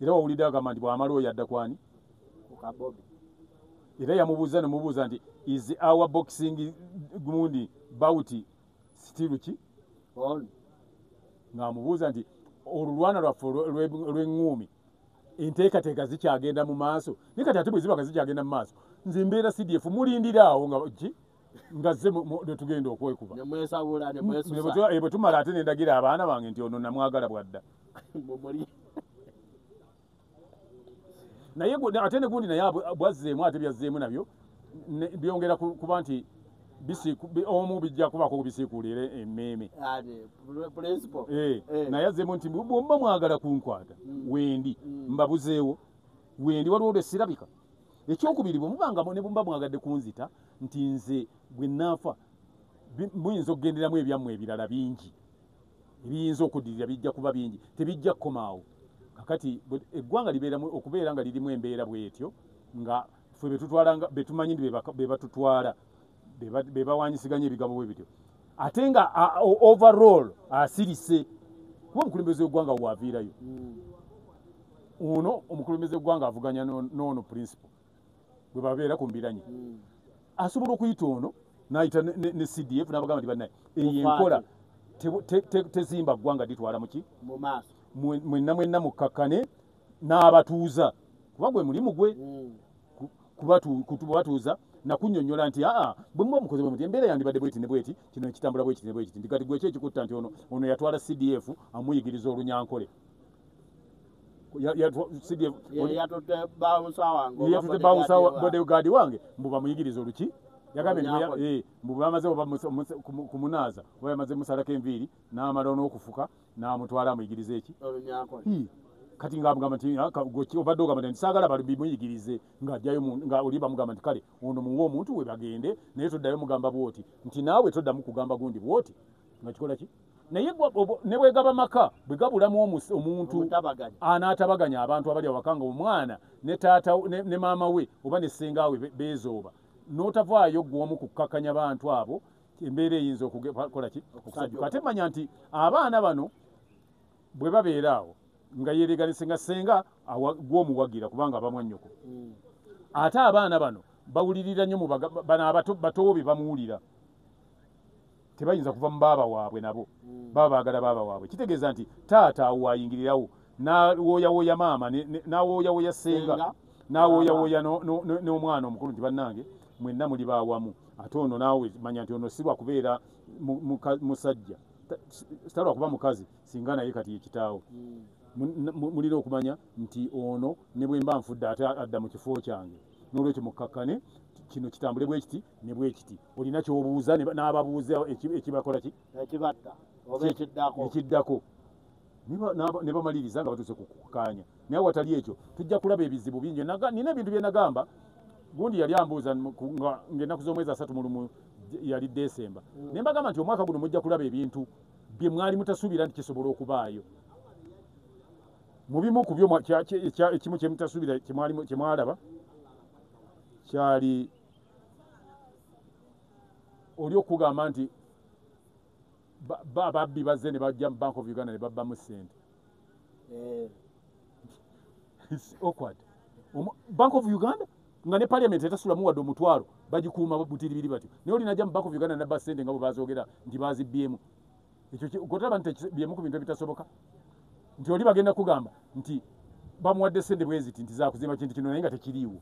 Era wawulidde agamba nti bw'amala oyo adda kwani? Era yamubuuza nemubuuza nti is our boxing gundi bout still ki? Ng'amubuuza nti olulwana lwaffe olw'eŋŋuumi enteekateeka zikyagenda mu maaso. Naye kati ate bwe ziba nga zikyagenda mu maaso, nze mbeera CDF mulindira awo nga ki? Nga zze ne tugenda okwekuba. Bwe tumala ate ne ndagira abaana bange nti ono namwagala bwadda. Naye ate ne gundi naye bwazzeemu ate byazzeemu nabyo byongera kuba nti omu bijja kubako bisiikuula era emmeeme. Naye azzeemu nti bw'omuba mwagala kunkwata wendi mbabuzeewo wendi waliwo lwe sirabika. Ekyokubiri bwe mubanga ne bwe muba mwagadde kunzita nti nze bwe nnaafa muyinza okugenderamu ebyammwe ebirala bingi ebiyinza okuddirira bijja kuba bingi tebijja kukomaawo. Kakati eggwanga libeeramu okubeera nga lirimu embeera bw'etyo nga ffe betutwala nga betumanyi nti be batutwala be bawanyisiganya ebigambo bwe bityo ate nga overall asirise kuba omukulembeze w'eggwanga waaviirayo. Ono omukulembeze w'eggwanga avuganya n'ono principal bwe babeera ku mbiranye asobola okuyita ono n'ayita ne CDF n'abagamba nti bannaye eyo enkola tezimba ggwanga litwala muki mu maaso. Mwenna mwenna mukkakkane n'abatuuza kuba gwe mulimu gwe kubatuuza nakunnyonnyola nti aa bwe muba mukoze bwe muti embeera yandibadde bweti ne bweti kino ekitambula bwekiti ne bwekiti nti kati gwe ki ekikutta nti ono yatwala CDF amuyigiriza olunyankole. Yatutte bawunsa bodyguard wange mbu bamuyigiriza oluki yagambye nti mbu bamaze oba kumunaaza oba yamaze musalako enviiri n'amala n'okufuka n'amutwala amuyigiriza eki olunyankole. Kati ng'amugamba nti obadde ogamba nti saagala bimuyigirize ng'ajjayo nga oli bamugamba nti kale ono muwe omuntu we bagende naye toddayo mugamba bw'oti nti naawe toddamu kugamba gundi bw'oti nga kikola ki. Naye ne bwe gaba maka bwe gabulamu omuntu anaatabaganya abantu abali awaka nga omwana ne taata ne maama we oba ne ssenga we beezooba n'otavaayo ggwe omu kukkakkanya bantu abo embeera eyinza okukola ki okusajjuka. Ate manya nti abaana bano bwe babeera awo nga yeereganise nga ssenga gw'omuwagira kubanga abamwannyoko. Ate abaana bano bawulirira nnyo bano abato be bamuwulira tebayinza kuva mu baaba waabwe nabo baba baagala baaba waabwe. Kitegeeza nti taata awo ayingirirawo n'awooyawooya maama n'awooyawooya ssenga n'awooyawooya n'omwana omukulu nti bannange mwenna muli baawamu ate ono naawe manya nti ono si lwa kubeera musajja si lwa kuba mukazi singa naye kati ye kitaawo. Mulina okumanya nti ono ne bwe mba nfudde ate adda mu kifo kyange n'olwekyo mukkakkane kino kitambule bwe kiti ne bwe kiti. Olina ky'obuuza n'ababuuza ekibakola ki ekibatta oba ekiddako ne bamaliriza nga batuuse ku kukkaanya. Naye awatali ekyo tujja kulaba ebizibu bingi. Nina ebintu bye nagamba gundi yali ambuuza ng'ennaku z'omwezi 31 yali Desemba ne mbagamba nti omwaka guno mujja kulaba ebintu bye mwali mutasuubira nti kisobola okubaayo. Mu bimu ku byo ekimu kye mutasuubira kye mwalaba kyali oli okugamba nti babbi bazze ne bajja mu Bank of Uganda ne babbamu ssente. It's awkward. Bank of Uganda nga ne parliament etasulamu wadde omutwalo bagikuuma butiribiri batyo naye oli najja mu Bank of Uganda nabba ssente nga bwe bazoogera nti bazibbyemu. Ekyo gotolaba nti byemu ku bintu ebitasoboka nti oli bagenda kugamba nti bamuwadde ssente bwe ziti nti zaakuzimba kintu kino naye nga tekiriiwo.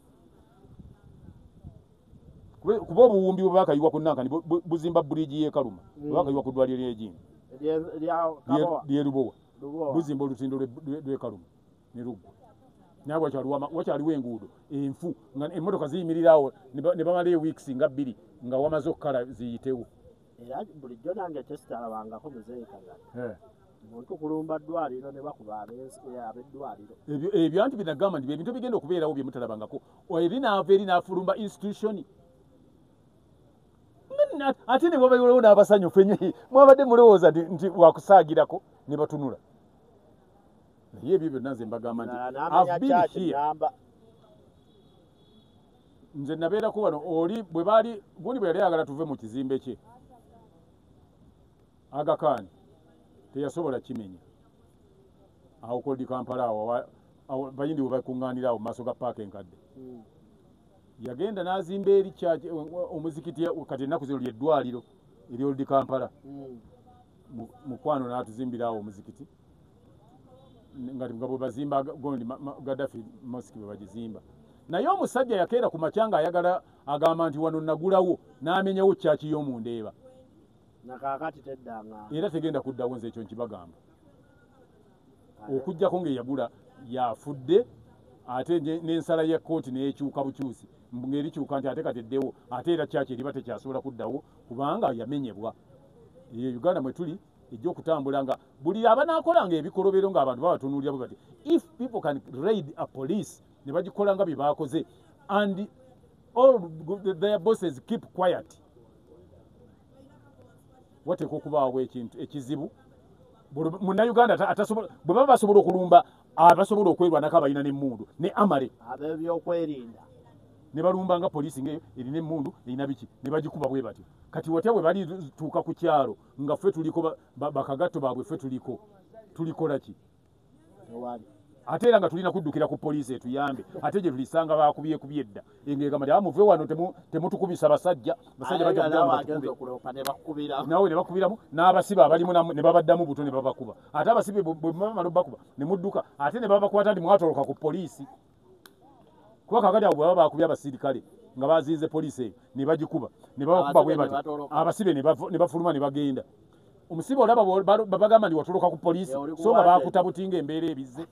Kuba obuwumbi bwe baakayiwa ku Nankani buzimba bridge y'e Karuma bwe baakayiwa ku ddwaliro ly'Ejingo ly'e Lubowa buzimba olutindo lw'e Karuma ne luggwa. Naye wakyaliwo enguudo enfu nga emmotoka ziyimirirawo ne bamalayo weeks nga 2 nga wamaze okukala ziyitewo. Era bulijjo nange kyesitalabangako muzeeyi Kagala muntu kulumba ddwaliro ne bakuba ab'eddwaliro. Ebyo anti binagamba nti ebintu bigenda okubeerawo bye mutalabangako. Eri n'ava eri n'afulumba institution ate ne bwabayolewo n'abasanyufu ennyo mwabadde mulowooza nti wakusaagirako ne batunula. Naye ebyo byonna nze mbagamba nti I've been here. Nze nabeerako wano oli bwe baali gundi bwe yali ayagala tuve mu kizimbe kye Aga Khan teyasobola kimenya awo Old Kampala awo Abayindi we bakuŋŋaanira awo mu maaso ga paaka enkadde. Yagenda n'azimba eri omuzikiti, kati ennaku zino lyeddwaliro ery'Old Kampala. Mukwano n'atuzimbira awo omuzikiti nga bwe bazimba gondi Gaddafi mosque bwe bagizimba. Naye omusajja yakeera ku makya ng'ayagala agamba nti wano nagulawo, n'amenyawo kyaki y'omundeeba. Nakaakati teddanga. Era tegenda kuddawo, nze ekyo nkibagamba. Okuggyako ng'eyagula yafudde, ate n'ensala ya kkooti n'ekyuka bukyusi ng'erikyuka nti ate kati eddewo, ate era kyaki eriba tekyasobola kuddawo kubanga yamenyebwa. Eyo Uganda mwe tuli ejja okutambula nga buli abanaakolanga ebikolobero ng'abantu babatunuulira bwe bati. If people can raid a police ne bagikola nga bye baakoze and all their bosses keep quiet, wateekwa okubaawo ekintu ekizibu. Munnayuganda atasobola, bwe baba basobola okulumba abasobola okwerwanako abalina n'emmundu ne amale ab'ebyokwerinda ne balumba nga poliisi ng'eyo erina emmundu erina biki ne bagikuba bwe batyo. Kati watya bwe balituuka ku kyalo nga ffe tuliko bakagatto baabwe, ffe tuliko tulikola ki? Ate era nga tulina kuddukira ku poliisi etuyambe, ate gye tulisanga bakubyekubye edda engegamba nti muve wano temutukubisa basajja, basajja bajja nawe ne bakubiramu n'abasibe abalimu ne babaddamu buto ne babakuba. Ate abasibe bwe bamala obbakuba ne mudduka, ate ne babakwata nti mwatoloka ku poliisi. Kuba kakati abo bwe baba bakubye abasirikale nga bazinze poliisi eyo ne bagikuba ne babakuba bwe batyo, abasibe ne bafuluma ne bagenda. Omusibe olaba babagamba nti watoloka ku poliisi, so nga bakutabutinga embeera ebizze.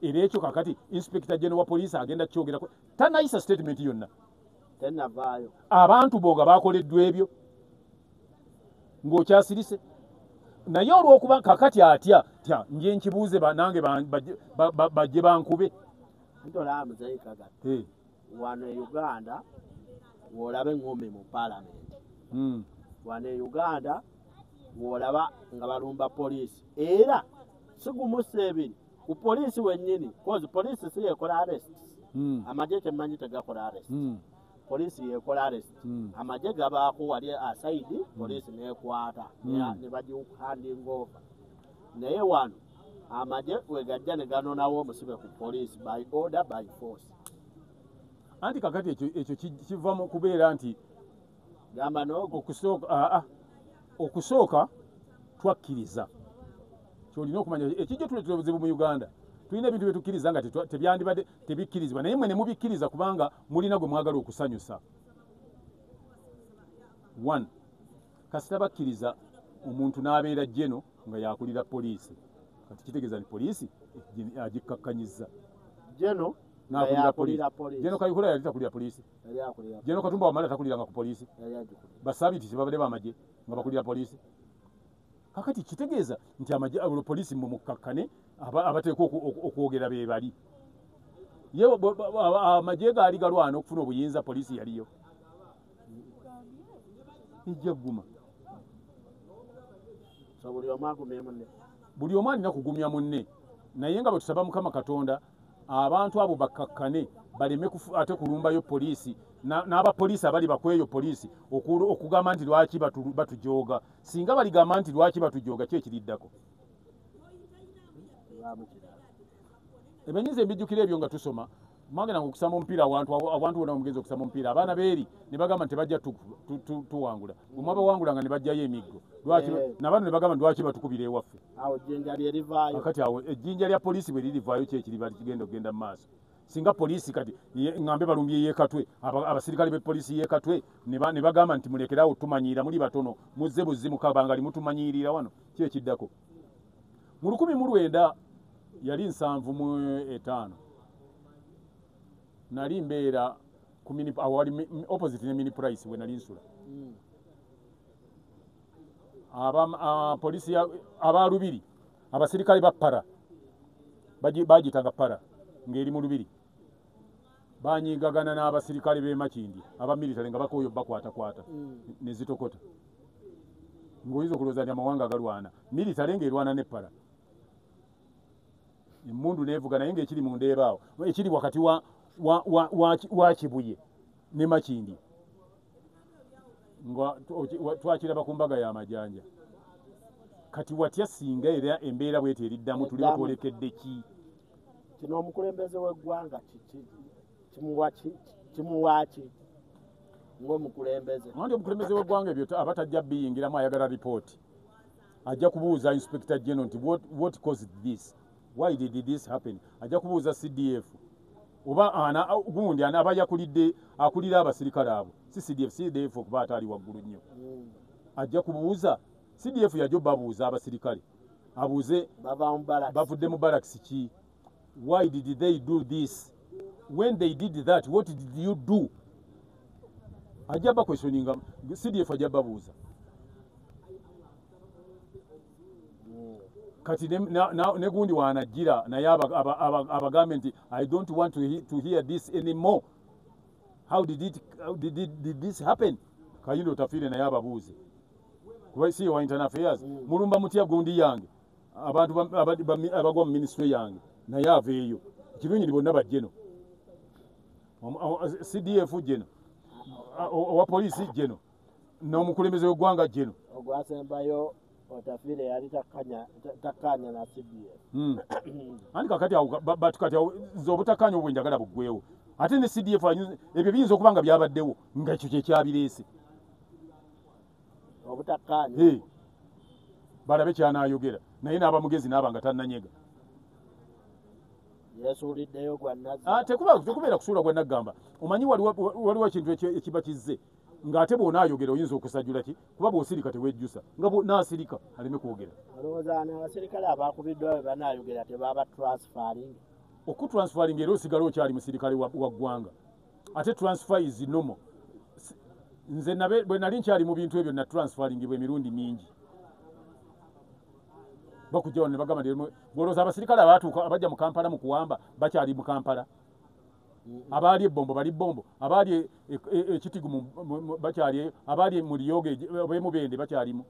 Era ekyo kakati Inspector General wa poliisi agenda kyogerako, tanayisa statement yonna, tennavaayo. Abantu bo nga bakoleddwa ebyo ng'okyasirise. Naye olw'okuba kakati atya tya nje nkibuuze nange bajje bankube. Ntolaba Muzeeyi Kagatte, wano e Uganda w'olaba eŋŋumi mu paalamenti, wano e Uganda w'olaba nga balumba poliisi, era si gumusa ebiri ku poliisi wennyini, kozi poliisi si yekola arrest. Amagye kyemmanyi tegakola arrest, poliisi yekola arrest. Amagye gabaako wali aside, poliisi nekwata ne bagihanding over. Naye wano amagye we gajja ne ganonawo omusibe ku poliisi by order, by force. Anti kakati ekyo kiva mu kubeera nti gamba n'ogwo okusooka twakkiriza. Kyolina okumanya ekijja tuleetera obuzibu mu Uganda, tulina ebintu bye tukkiriza nga tebyandibadde tebikkirizibwa, naye mmwe ne mubikkiriza kubanga mulina gwe mwagala okusanyusa. One, kasita bakkiriza omuntu n'abeera jeno nga yakulira poliisi, kati kitegeeza nti poliisi agikkakkanyizza. Jeno n'akulira poliisi. Jeno Kayihura yali takulira poliisi. Jeno Katumba Wamala takuliranga ku poliisi. Basaabiti tebabadde b'amagye nga bakulira poliisi. Kakati kitegeeza nti amagye poliisi mwe mukkakkane abateekwa okwogera be bali. Ye amagye gaali galwana okufuna obuyinza, poliisi yaliyo ejja gguma. Buli omu alina kugumya munne, naye nga bwe tusaba Mukama Katonda abantu abo bakkakkane baleme ate kulumbayo poliisi n'abapoliisi abali bakweyo poliisi okugamba nti lwaki batujooga. Singa baligamba nti lwaki batujooga, ki ekiriddako? Ebenyiza embijjukira ebyo nga tusoma, mwagendanga okusamba omupiira awantu wonna mugenzi okusamba omupiira, abaana beeri ne bagamba nti tebajja tuwangula, bwe mwabawangulanga ne bajjayo emiggo, nabano ne bagamba nti lwaki batukubira ewaffe. Kakati awo ejjinja lya poliisi bwe lirivaayo ki ekiriba kigenda okugenda mu maaso? Singa poliisi kati ŋŋambe balumbye y'e Katwe, abasirikale be poliisi y'e Katwe ne bagamba nti mulekerawo tumanyiira, muli batono, muzze buzzi mukabangali mutumanyiirira wano, ki ekiddako? Mu 1975 yali 75 nali mbeera ku awali opposite ne Mini Price we nali nsula. Poliisi aba Lubiri, abasirikale ba para bagiyitanga para ng'eri mu Lubiri, banyigagana n'abasirikale b'e Makindye aba military nga bakooyo bakwatakwata ne zitokota, ng'oyinza okulowooza nti amawanga galwana, military ng'erwana ne para, emmundu neevuga, naye ng'ekiri mu ndeeba awo ekiri wakati wa Kibuye ne Makindye nga twakiraba ku mbaga y'amajanja. Kati watya singa era embeera bweti eriddamu, tuliba twolekedde ki? Kino omukulembeze w'eggwanga kimuwa ki ng'omukulembeze? Anti omukulembeze w'eggwanga ebyo aba tajja biyingiramu, ayagala ripooti. Ajja kubuuza Inspector General nti what caused this, why did this happen? Ajja kubuuza CDF oba ana gundi ana aba yakulidde, akulira abasirikale abo, si CDF, CDF okuba ate ali waggulu nnyo. Ajja kubuuza CDF, yajja babuuza abasirikale, abuuze bava mu barracks. Bavudde mu barracks ki? Why did they do this? When they did that, what did you do? Ajja baquestioninga CDF, ajja babuuza. Kati ne gundi wanajjira naye abagambe nti I don't want to hear this anymore. How did this happen? Kahinda Otafiire naye ababuuze, kuba si wa internal affairs. Mulumba mutya gundi yange, abantu abagwa mu ministry yange? Naye aveeyo. Ekirungi ni bonna bajjeno, CDF jeno, owa poliisi jeno, n'omukulembeze w'eggwanga jeno. Ogwasembayo Otafiire yali takkanya na CDF. Anti kakati awo kati awo nze obutakkaanya obwo njagala buggwewo. Ate ne CDF ebyo biyinza okuba nga byabaddewo nga ekyo kyekyabireese. Obutakkaanya. Hey. Balabe kyanaayogera, naye n'aba mugezi n'aba nga tannanyega. Yesuuliddeyo gwa nazzi. Ah, tekubeera kusuula gwa naggamba. Omanyi waliwo ekintu ekiba kizze ng'ate bw'onaayogera oyinza okusajula ki, kuba bw'osirika tewejjusa, nga naasirika aleme kwogera. Olowooza ano abasirikale abakubiddwa bwe banaayogera tebaba transferring? Okutransferring, era osigala okyali musirikale wa ggwanga. Ate transfer is normal. Nze bwe nali nkyali mu bintu ebyo, na transferringibwa emirundi mingi. Bakujja wano ne bagamba nti bw'olowooza abasirikale abaatuuka abajja mu Kampala mu kuwamba bakyali mu Kampala? Abaali ebbombo bali bbombo, abaali ekitigu bakyali, abaali mu Lyogo ab'emubende bakyalimu.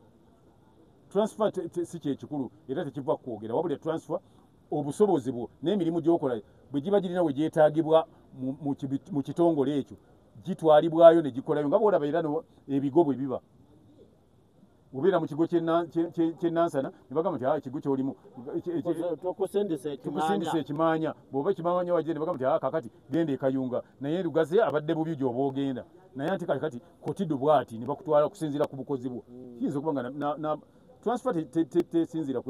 Transfer si kyekikulu era tekiva kwogera, wabula transfer obusobozi bwo n'emirimu gy'okola bwe giba girina we gyetaagibwa mu kitongole ekyo, gitwalibwayo ne gikolayo. Nga bw'olaba era ebigo bwe biba, obeera mu kigo ky'e Nansana ne bagamba nti, "Ah, ekigo ky'olimu tukusindisa tukusindisa ekimaanya." Ekimaanya bw'oba ekimaanya wajje ne bagamba nti, "Ah, kakati genda e Kayunga." Naye Lugazi abadde bubi gy'oba ogenda, naye anti kakati Kotido bw'ati ne bakutwala okusinziira ku bukozi bwo. Kiyinza okuba nga transfer tesinziira ku